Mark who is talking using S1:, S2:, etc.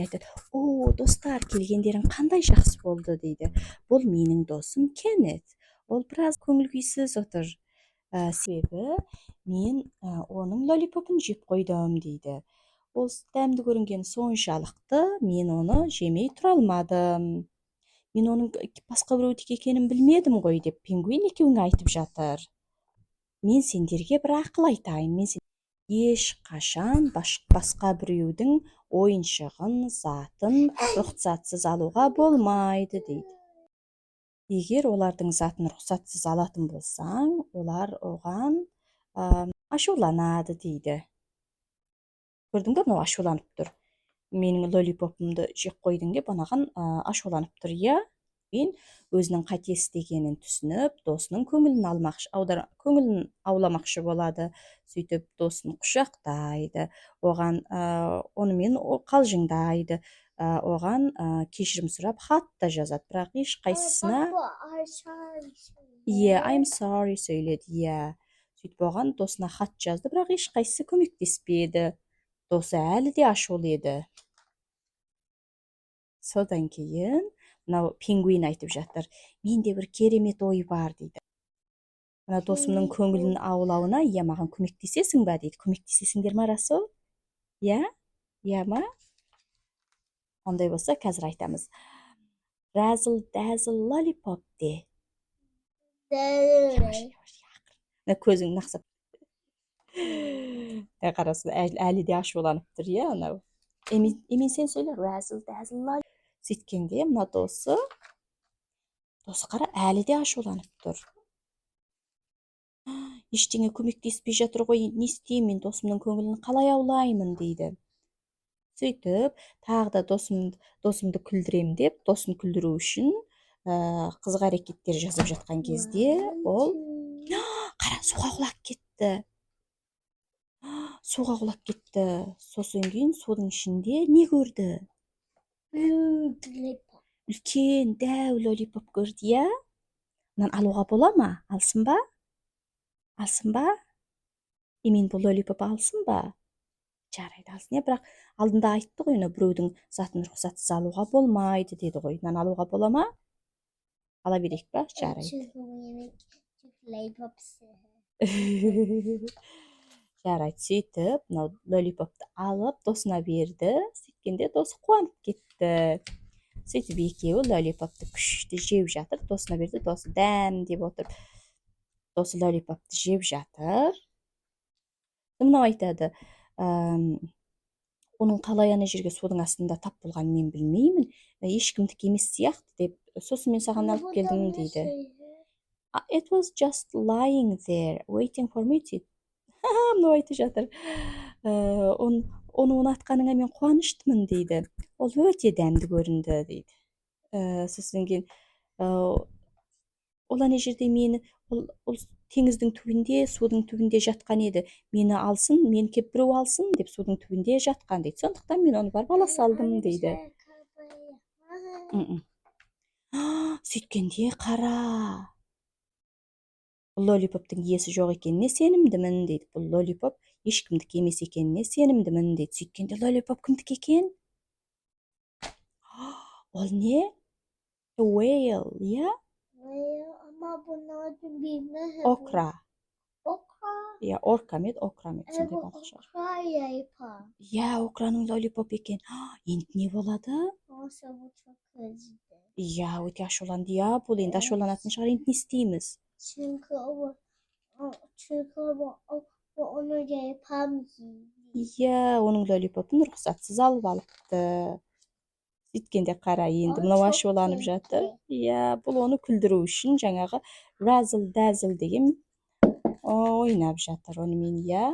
S1: Айтады: «О, достар, келгендерің қандай жақсы болды», – дейді. «Бұл менің досым Кеннет. Ол біраз көңіл күйсіз отыр, себебі мен оның лолипопын жеп қойдым», – дейді. «Ол дәмді көрінген соншалықты, мен оны жемей тұра алмадым. Мен оның басқа біреудікі екенін білмедім ғой», – деп пингвин екеуіңе айтып жатыр. «Мен сендерге бір ақыл айтайын. Мен ешқашан басқа біреудің ойыншығын, затын рұқсатсыз алуға болмайды», – дейді. «Егер олардың затын рұқсатсыз алатын болсаң, олар оған ашуланады», – дейді. Көрдің бе, мынау ашуланып тұр. «Менің лолипопымды жеп қойдың» деп, анаған ашуланып тұр, иә. Мен өзінің қате істегенін түсініп, досының көңілін алмақшы, аудар, көңілін ауламақшы болады. Сөйтіп досын құшақтайды, оған онымен қалжыңдайды, оған кешірім сұрап хат та жазады, бірақ ешқайсысына Иә, «I'm sorry» сөйледі, иә. Сөйтіп оған, досына хат жазды, бірақ ешқайсысы көмектеспеді. Досы әлі де ашулы еді. Содан кейін мынау пингвин айтып жатыр: «Менде бір керемет ой бар», – дейді. «Мына досымның көңілін аулауына, иә, маған көмектесесің ба?» – дейді. Көмектесесіңдер ма, Расул? Иә, иә ма? Ондай болса, қазір айтамыз: «Razzle dazzle lollipop» де. Yavaş yavaş, мына көзің нақсап қарасын, әлі де ашуланып тұр, иә, анау. Эмин, сен сөйле: «Razzle dazzle». Сөйткенде мына досы, қара, әлі де ашуланып тұр. «Ештеңе көмектеспей жатыр ғой, не істеймін мен, досымның көңілін қалай аулаймын?» – дейді. Сөйтіп тағы да досымды күлдірем деп, досын күлдіру үшін қызық әрекеттер жасап жатқан кезде, ол, қара, суға құлап кетті. Суға құлап кетті. Сосын кейін судың ішінде не көрді? Үлкен дәу лолипоп көрді, иә. Мынаны алуға бола ма? Алсын ба, алсын ба? Эмин, бұл лолипоп алсын ба? Жарайды, алсын, иә. Бірақ алдында айтты ғой, мына біреудің затын рұқсатсыз алуға болмайды деді ғой. Мынаны алуға бола ма? Ала берейік па? Жарайды. Жарайды. Сөйтіп мынау лолипопты алып, досына берді. Сөйткенде досы қуанып кетті. Сөйтіп екеуі лолипопты күшті жеп жатыр. Досына берді, досы дәмдеп отырып, досы лолипопты жеп жатыр. Мынау айтады: «Оның қалай ана жерге, судың астында тап болғанын мен білмеймін, ешкімдікі емес сияқты» деп, «сосын мен саған алып келдім», – дейді. «It was just lying there waiting for me to». Мынау айтып жатыр: «Оны ұнатқаныңа мен қуаныштымын», – дейді. «Ол өте дәмді көрінді», – дейді. Сосын кейін ол ана жерде мені ол теңіздің түбінде, судың түбінде жатқан еді. «Мені алсын, мені кеп біреу алсын» деп судың түбінде жатқан дейді. «Сондықтан мен оны барып ала салдым», – дейді. Сөйткенде, қара, «Бұл лолипоптың иесі жоқ екеніне сенімдімін», – дейді. «Бұл лолипоп ешкімдікі емес екеніне сенімдімін», – дейді. Сөйткенде лолипоп кімдікі екен? Ол не? Whale, иә. Окра. Иә, орка ма еді, окра ма еді, сондай балық шығар. Иә, окраның лолипоп екен. Енді не болады? Иә, өте ашуланды, иә. Бұл енді ашуланатын шығар. Енді не істейміз?
S2: Çünkü o onu yapamıyor.
S1: Иә, оның лолипопын рұқсатсыз алып алыпты. Сөйткенде, қара, енді
S2: Ол
S1: мынау
S2: çok
S1: ашуланып жатыр.
S2: Keyifli.
S1: Иә, бұл оны күлдіру үшін жаңағы razzle dazzle деген ойнап жатыр онымен, иә.